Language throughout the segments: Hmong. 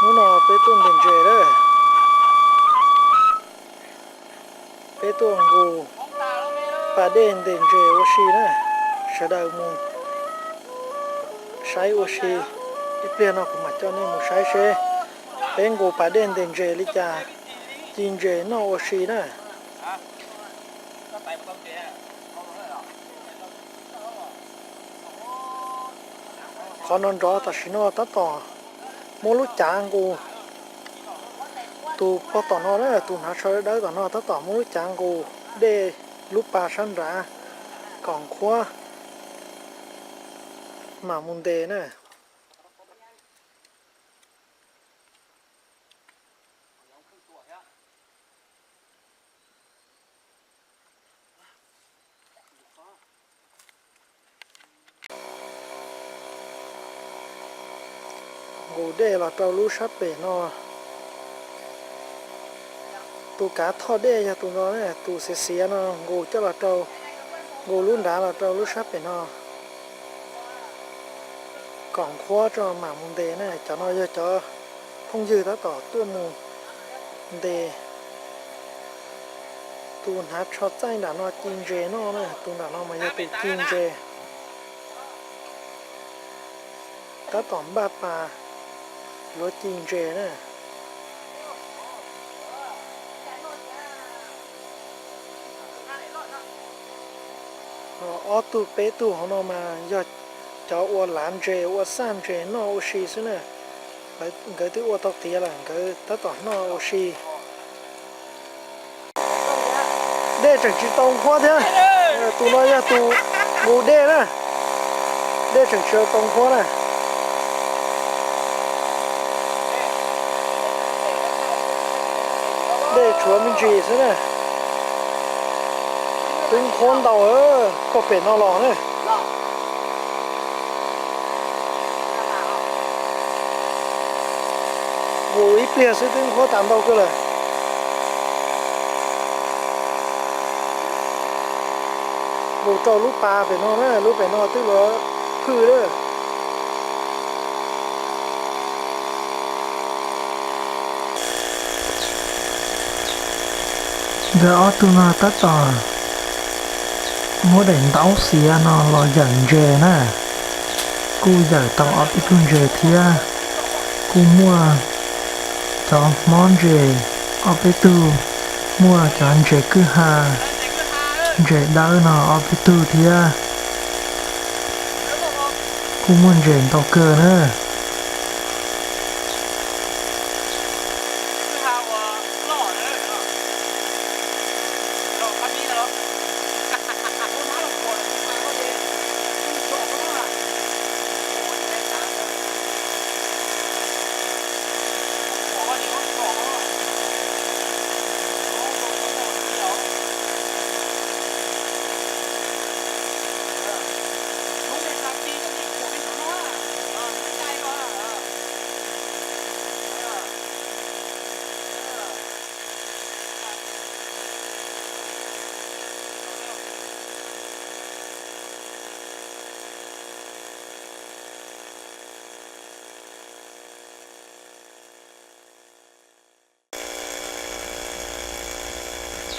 Hnub no peb tuaj ntes ntses lawm. Peb tuaj nqus pas dej ntes ntses ua si na. Sawv daws mus saib ua si. Ib pliag no kuv mam coj nej mus saib seb peb nqus pas dej ntes ntses li cas, ci ntses noj ua si na. Qhov no nrov tam sim no tab tom muab lub cav nqus. Tus pog tom no na, tus hnav tsho dawb tom no tab tom muab lub cav nqus dej lub pas sab nrad kom nqhuab mam mus ntes na. Nqus dej los rau lub sab pem no. Tus kav thoj dej yog tus no, tus xiav xiav no nqus coj los rau, nqus lub nrad los rau lub sab pem no kom nqhuab tso mam mus ntes na. Cov no yog cov phooj ywg tab tom tuaj mus ntes. Tus hnav tsho txaij nram no ci ntses noj na, tus nram no mas yog tus ci ntses. Tab tom npaj pas yuav ci ntses na. Ob tug peb tug hauv no mas yog cov ua lav ntses ua xaj ntses noj ua si xwb na. Nkawd twb ua tau tiav lawm, nkawd tab tom noj ua si. Dej tseem tsis tau nqhuab thiab. Tus no yog tus nqus dej na. Dej tseem tsis tau nqhuab na. Dej tshuav me ntsis xwb na. Twb nqhuab ntau, koj pem no los na. Nqus ib pliag xwb twb nqhuab tas ntau kawg lawm. Nqus rau lub pas pem no na, lub pem no twb luav phwj lawm. Nkawd ob tug no tab tom muab daim ntaub xiav no los yawm ntses na. Kuj yawm tau ob peb tug ntses thiab. Kuj muaj cov hmob ntses ob peb tug, muaj cov ntses kwj ha, ntses dawb no ob peb tug thiab. Kuj muaj ntses ntau kawg na.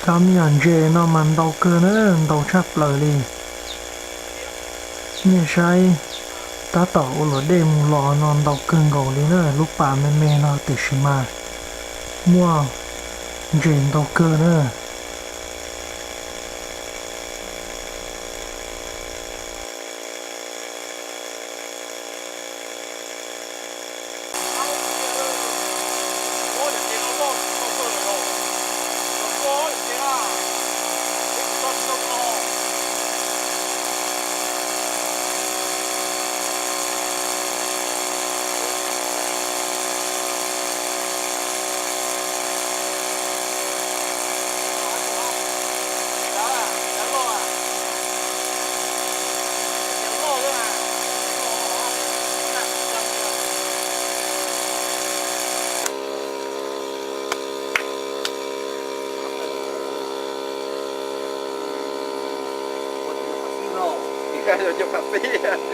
Cov me nyuam ntses no mas ntau kawg na, ntau tshaj plaws li. Nej saib, tab tom ua luam dej mus los no ntau kawg nkaus li na, lub pas me me no tiam sis mas muaj ntses ntau kawg na.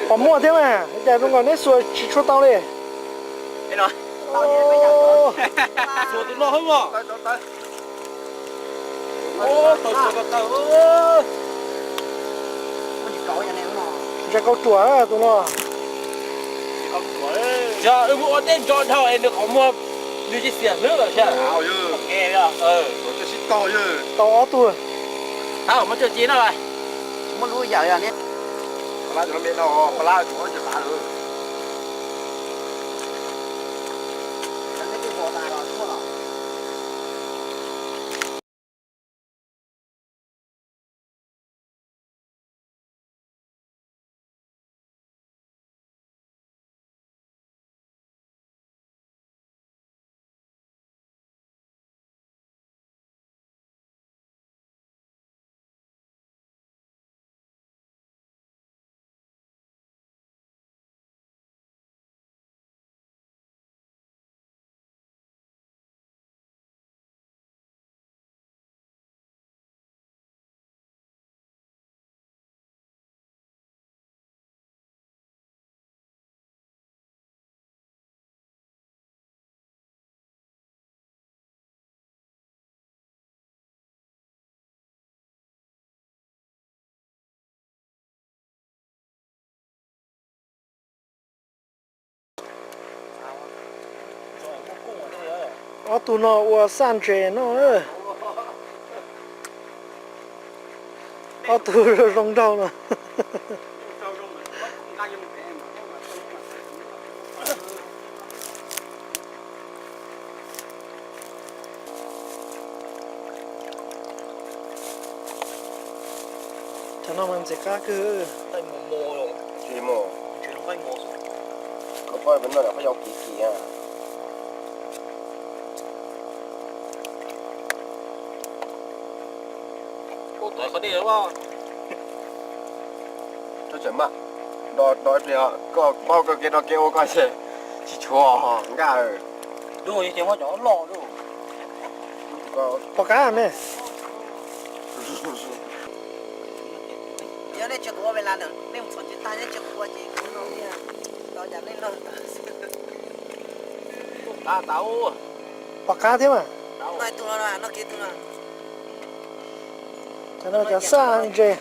Pom muaj thiab mas, cas zoo nkaus neb xuas tsis tshua tau li no. Xuas tus no hwb mas. Tau tau tau. Ntsia kauj ruam tus no. Yog wb muab ua dej ntso dhau es nws qhov muag nws tsis xiam hlwb lawm thiab. Tau ob tug. Muab tso ci no. Muab lub yawm yog ne. Ob tug no ua xaj ntses no. Ob tug zoo nraug no. Cov no mas ntxim qab kawg. Koj poj peb no lawm qhov yau kiv kiv. Tab tseem mas do do ib pliag, koj paub koj kev do kev ua koj ces tsis tshuav nkaj. Pom qab me. Yog nej tsis ua ve las ntawm nej mus txhom tsis tag, nej tsis ua ces kuv no thiaj los yam nej los. Pom qab thiab mas. No tus no, no kiag tus no. Cov no cov xaj ntses.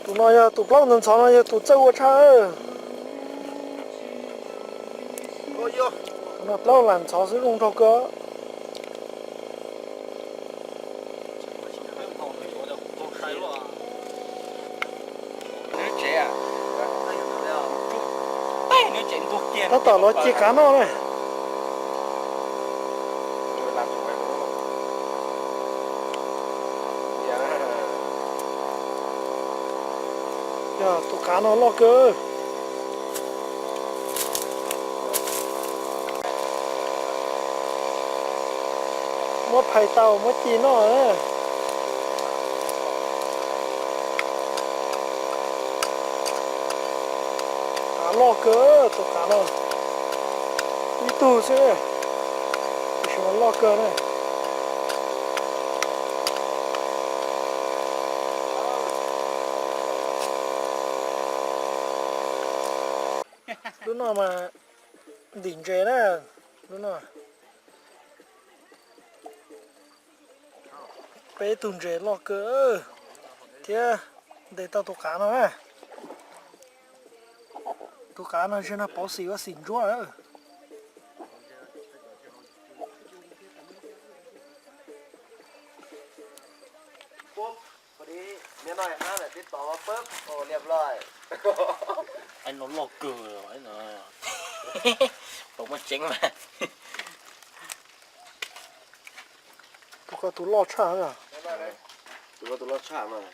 Tus no yog tus plaub ntxhov ntxhov no yog tus txawj ua tshaj. No plaub lam ntxhov xwb zoo nraug kawg. Tab tom los ci qav noj na. Yog tus qav no loj kawg. Muab phais tau muab ci noj. Qav loj kawg tus qav no. Ib tug xwb, tiam sis mas loj kawg na. Lub no mas ntim ntses na, lub no. Peb tug ntses loj kawg thiab ntes tau tus qav no na. Tus qav no ntshe no pauv xim ua xim ntsuab. Loj loj kawg, tau muaj tseeb mas. Tus ko tus loj tshaj. Tus ko tus loj tshaj mas.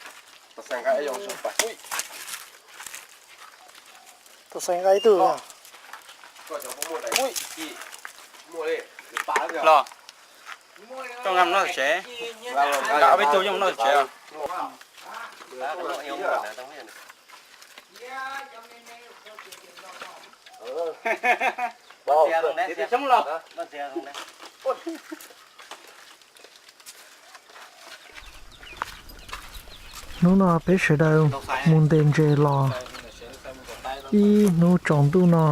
Tus xaiv nqa ib tug. Los, coj nqa mus noj tsev. Nqa ob peb tug coj mus noj tsev. Hnub no peb sawv daws mus ntes ntses los Ib hnub tsaus ntuj no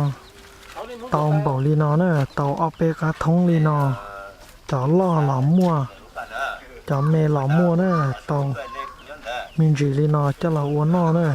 tau npaum li no na, tau ob peb qab thoob li no. Cov loj los muaj, cov me los muaj na, tau me ntsis li no coj los ua noj na.